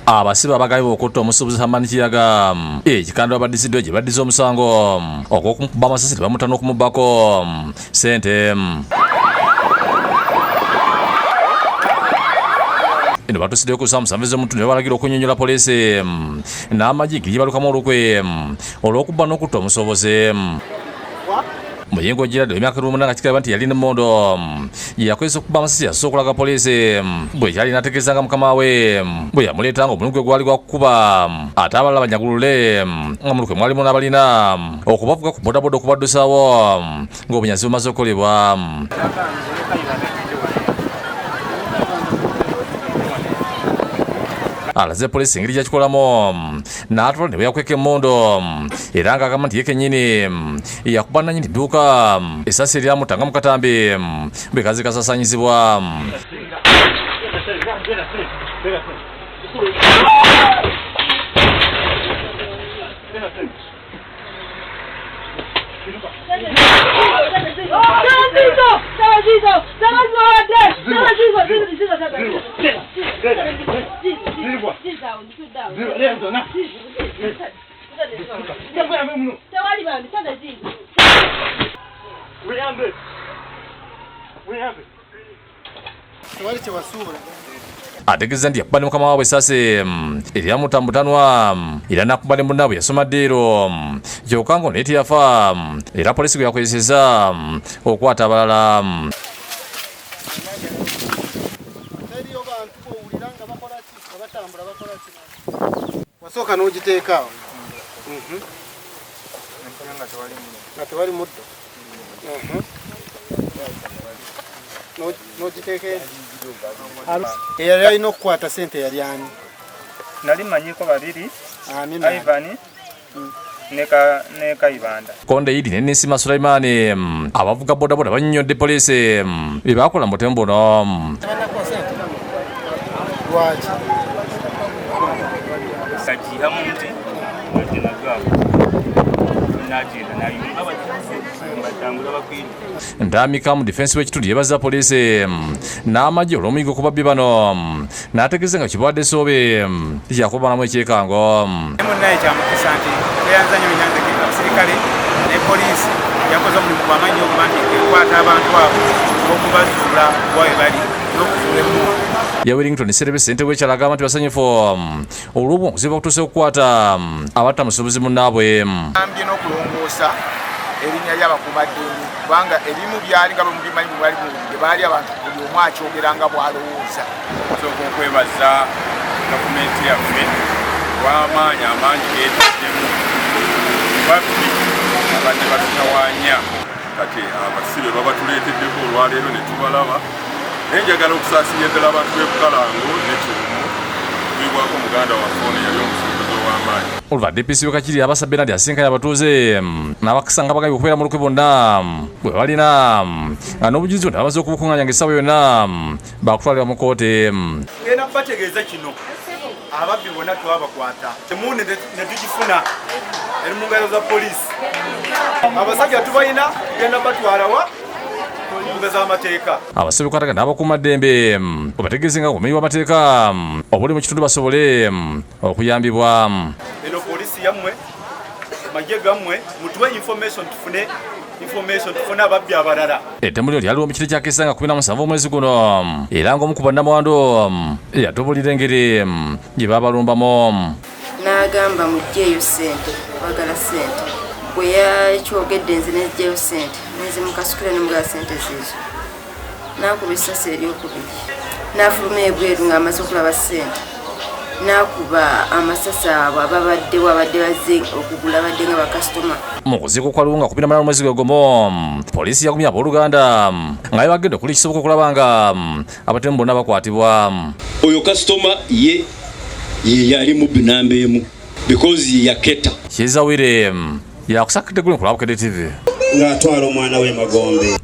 Abasibe abagambibwa okutta omusuubuzi Herman Kiyaga e Kikandwa abaddiziddwa gye baddiza omusango ogw'okumukuba amasasi ne bamutta n'okumubbako ssente. Eno batuusiddeyo ku ssaawa 7 ez'omutundu ne babalagira okunnyonnyola poliisi n'amagye engeri gye balukamu olukwe olw'okubba n'okutta omusuubuzi. Muyingo Gerald ow'emyaka 18 nga kigambibwa nti yali n'emmundu ye yakozesa okukuba amasasi yasoose okulaga poliisi bwe kyali n'ategeeza nga mukama we bwe yamuleeta ng'omulimu gwe gwali gwa kukuba ate abalala banyagulule nga mu lukwe mwalimu n'abalina okubavuga ku bodaboda okubaddusaawo ng'obunyazi bumaze okukolebwa. Alaze poliisi engeri gy'akikolamu n'atwala ne bwe yakweka emmundu era ng'agamba nti ye kennyini yakuba nannyini dduuka essasi eryamutta nga mu katambi bwe kazi kasasaanyizibwa. Ategeeza nti yakuba ne mukama waabwe essasi eryamutta mu butanwa era n'akuba ne munnaabwe yasoma ddiiro kyokka ng'ono ye teyafa era poliisi gwe yakozesezza okukwata abalala. Wasooka n'ogiteeka awo nga tewali muddo n'ogiteeka eri. Eyali alina okukwata sente yali ani? Nali manyiko babiri, Ani n'ani? Ivan ne Kayibanda. Konde Idi ne Nisima Sulaimani abavuga bodaboda bannyonnyodde poliisi bye baakola mu butemu buno. Lwaki? Sagiha mu nti nagenda nayumba batangula bakwira. Ndamika mu difensi w'ekitundu yebaza poliisi n'amagye olw'omuyigo ku babbi bano n'ategeeza nga kibawadde essuubi lyakubalamu ekyekango. Munnaye kyamukisa nti tweyanza nnyo Nyanza abasirikale ne poliisi yakoze omulimu gw'amaanyi okuba nti ekwata abantu abo n'okubazuula wa we bali n'okuzuula emmundu. Ya Wellington Sserebe ssentebe w'ekyalo agamba nti basanyufu olw'obuwanguzi bwe bakutuuse okukwata abatta musuubuzi munnaabwe. Ambye n'okulongoosa erinnya ly'abakuumaddembe kubanga ebimu byali nga bwe mubimanyi bwe mwali muwulidde baali abantu buli omu akyogera nga bw'alowooza. Nsooka okwebaza gavumenti yaffe olw'amaanyi amangi geetaddemu babbi abadde batutawaanya. Kati abasibe babatuleeteddeko olwaleero ne tubalaba, naye njagala okusaasirira ddala abantu b'e Bukalango ne Kiwumu okuviibwako muganda waffe ono yali omusuubuzi ow'amaanyi. Olwa DPC w'e Kakiri Abasa Bernard asinkanye abatuuze n'abakasanga bagambye okubeera mu lukwe bonna bwe balina nga n'obujulizi bwonna bamaze okubukuŋŋaanya ng'essaawa yonna baakutwalibwa mu kkooti. Ngenda kubategeeza kino, ababbi bonna twabakwata, emmundu ne tugifuna eri mu ngalo za poliisi. Abasajja tubalina, tugenda batwala wa mbuga z'amateeka. Abasibe kwatagana n'abakuumaddembe babategeeze nga obumenyi bw'amateeka obuli mu kitundu basobole okuyambibwa. Eno poliisi yammwe, magye gammwe, mutuwe information, tufune information, tufune ababbi abalala. Ettemu lino lyaliwo mu kiro kya Kesanga 17 omwezi guno era ng'omu ku bannamwandu yatubulira engeri gye baabalumbamu. N'agamba muggyeeyo ssente, bagala ssente. Bwe yakyogedde nze nenzigyayo ssente, nenzimukasukira ne mugala ssente ziizo. N'akuba essasi eryokubiri, n'afuluma ebweru ng'amaze okulaba ssente. N'akuba amasasi abo ababaddewo abadde bazze okugula abadde nga bakasitoma. Mu kuziika okwaliwo nga 18 omwezi gwe gumu, poliisi yagumya abooluganda nga bwe bagenda okuli ekisoboka okulaba nga abatemu bonna bakwatibwa. Oyo kasitoma ye ye yali mubbi namba emu because ye yaketa. Kizza Wire yakusakidde guli ku Lwabukedde TV. Ng'atwala omwana we magombe.